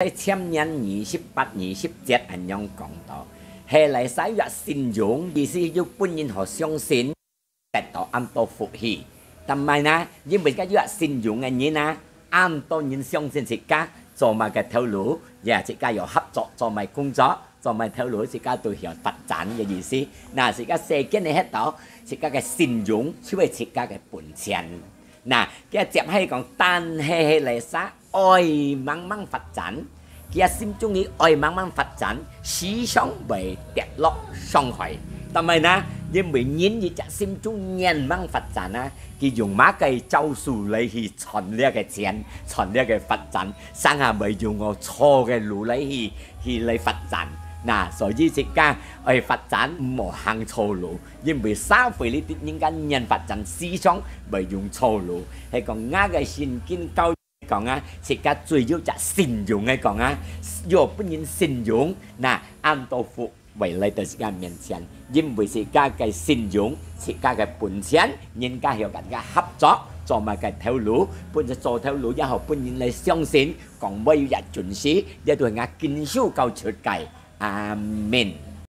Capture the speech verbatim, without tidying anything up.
在箴言二十八、二十節恁樣講到，係哪儕有信用，意思有分人好相信，得到恁多福氣。但係呢，因為自家有信用个人啊，恁多人相信自家，做麼个頭路，也自家有合作，做麼个工作，做麼个頭路，自家都有發展个意思。那自家世間个歇到，自家个信用就係自家个本錢。那，佢接下講，但係係哪儕愛猛猛發展，佢心中意愛猛猛發展，時常會跌落傷害。但係呢，因為人一隻心中願猛發展啊，佢用麼个招數來去賺這个錢，賺這个發展，成下會用我錯个路來去，去來發展。那，所以自家愛發展，毋好行錯路。 因為社會裡底人家願發展，時常會用錯路。係講𠊎个聖經教講啊，自家最有隻信用个講啊，有分人信用，那恁多福會來到自家面前，因為自家个信用，自家个本錢，人家曉跟自家合作，做麼个頭路，分做頭路也好，分人來相信，講會有一陣時，這都係𠊎經手教出个。阿們。